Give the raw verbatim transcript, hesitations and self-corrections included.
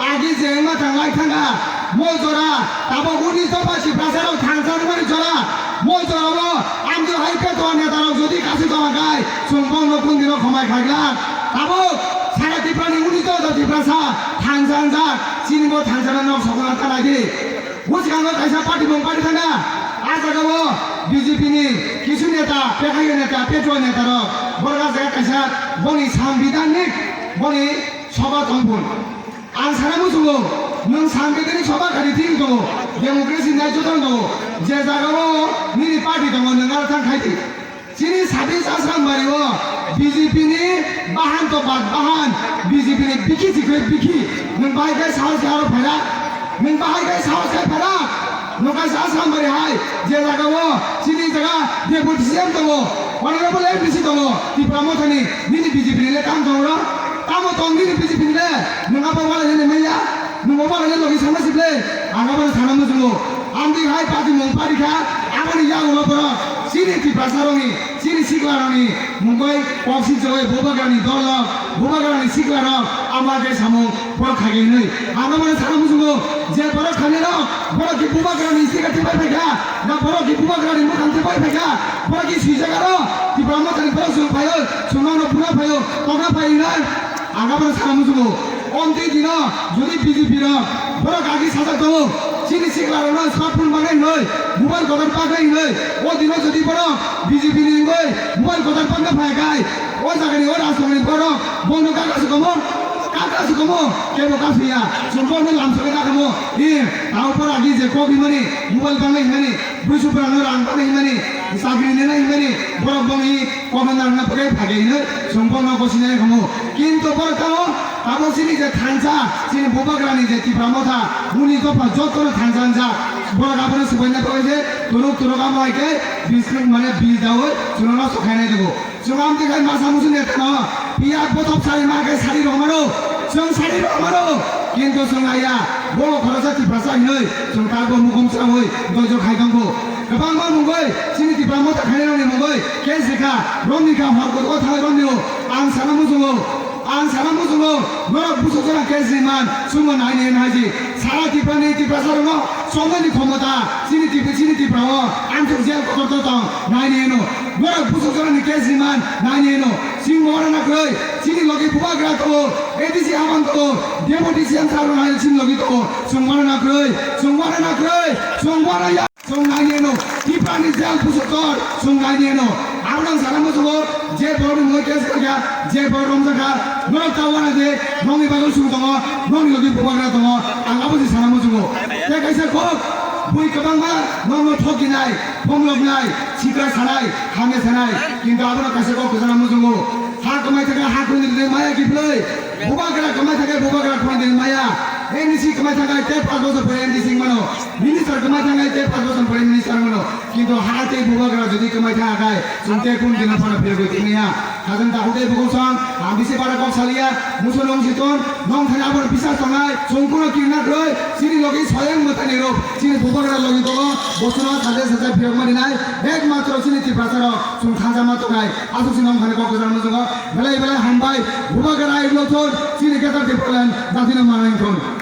Agi je wngma thang lai thangkha, mo jora, tabuk uni dopha Tiprasa rok thangsa rwmani jora, mo jora o amtwi hai Petwa neta rok jodi kasi tongma khai, chwng bono kundino khomai khaglak. Tabuk sara Tiprani uni dopha Tiprasa thangsa wngjak, chini bo thangsa rok nok sokona ta nai di. Bwskango kaisa party mung party thangkha, a jaga o B J P ni kisu neta, Pekhayo neta, Petwa neta rok, borok a jaga kaisa boni sangbidhanik boni soba tongphun. Ang sana muchungo, nwng sangbidhanik soba khani thik tongo, democracy nai joto tongo, je jaga o nini party tongo, nwng aro thang khai di. Chini sabis Asrambari o B J P ni bahan to bad bahan, B J P ni bikhi sikri bikhi, nwng bahai khai sahos khai aro phaira, nwng bahai khai sahos khai phaira, nwng kaisa Asrambari hai, je jaga o chini jaga deputy C M tongo, honorable M D C tongo, Tipra Mothani, nini B J P ni le kam tongo ro, tamo tong nini B J P ni le, nwng abo wala nini maya, nwng obo wala nini logi sama sible, ang abo sana muchungo. Amtwi hai party mung party kha, aboni yagulo borok chini Tiprasa rokni, chini sikla rokni mungwi kok si jogoi Bubagrani dol rok, Bubagrani sikla rok, ama khe samung borok khaikhe hinwi. Ang aboni sana muchungo je borok khainai rok, borok ki Bubagrani sikla tipai phaikha, na borok ki Bubagrani mwkhang tipai phaikha, borok ki swijak aro Tipra Mothani borok chwng phaio, chwng nono pura phaio, tokna phai hinwi. Ang aboni sana muchungo. Omtwi dino jodi B J P rok borok agi sajak tongo, chini sikla rokno smartphone baknai hinwi, mobile kotor paknai hinwi, o dino jodi borok B J P ni wngwi mobile kotor pakna phai khai, o jagani o rajtongni borok bono kaka sukomo, kaka sukomo, kebo kasuya, chwng bono lamsogwi nakamo, i, tao borok agi je kok himani, mobile baknai himani, buisupra no rang baknai himani, chakri nena himani, borok bono i, Kono narwkna bagwi phaikhai hinwi chwng bono gosinai khamu. Kintu borok tamo abo chini je thansa, chini Bubagrani je Tipra Motha, uni dopha jotono thansa wngjak. Borok abono swbaina bagwi je turuk turuk amo hai khe bising mane bijaui chwngno nosto khainai tongo. Chwng amtwi khai masa musu netano piya bothop sari ma khe sari rw mano, chwng sari rw mano. Kintu chwng aya bo khoroksa Tiprasa hinwi chwng tabuk mukhum sraui doijo khai tongo. Kwbangma mungwi chini Tipra Motha khainai rokni mungwi case rikha, romni kha hor kotor o thangwi romni o. Ang sana muchungo, ang sana muchungo, norok busuk jora case ri man, chwngno naini hino haji. Sara Tiprani Tiprasa rokno chongmani khomota, chini Tipra, chini Tipra o amsuk jail kotor to tong, naini hino. Norok busuk jorani case ri man, naini hino. Chwng wana na kwrwi, chini logi Bubagra to, A D C Haman to, Deputy C M sir rok hai chini logi to, chwng wana na kwrwi, chwng wana na kwrwi, chwng wana ya. Chwng naineno, Tiprani jail pusuk tor, chwng naineno. Abo nang sana muchungo, je borokni mungwi case khaikha, je borok romjakha, norok ta wana de, nokni bagwi chwng tongo, nokni logi Bubagra tongo, ang abo se sana muchungo. Tei kaisa kok, bui kwbangma nokno thokinai, phongloknai, sikra sanai, hamya sanai, kintu abono kaisa kok kwchangna muchungo. Ha kwmai thangkha, ha khunjwk de maya kiphilwi, Bubagra kwmai thangkha, Bubagra khunjwk de maya, N D C kwmai thangkha, tei pash bochor pore N D C wngmano. Minister kwmai thangkha tei pash bochor pore minister wngmano. Kintu ha tei Bubagra jodi kwmai thangkha khai, chwng tei kun dino phano phirogwi tongmaya. Khajang takhuk tei bukhuk song, ang bisi bara kok saliya, muso nung si ton, nong thani aboni bisas tongnai, chwng kuno kirna kwrwi, chini logi soyang mwtani rok, chini Bubagra logi tongo, bosono saja saja phirogma rinai, ekmatro chini Tiprasa rok, chwng thansa ma tongnai, aswk si nong thani kok kwchang muchungo, belai belai hambai, Bubagra ai lokthon, chini Greater Tipraland, datino manai wngthon.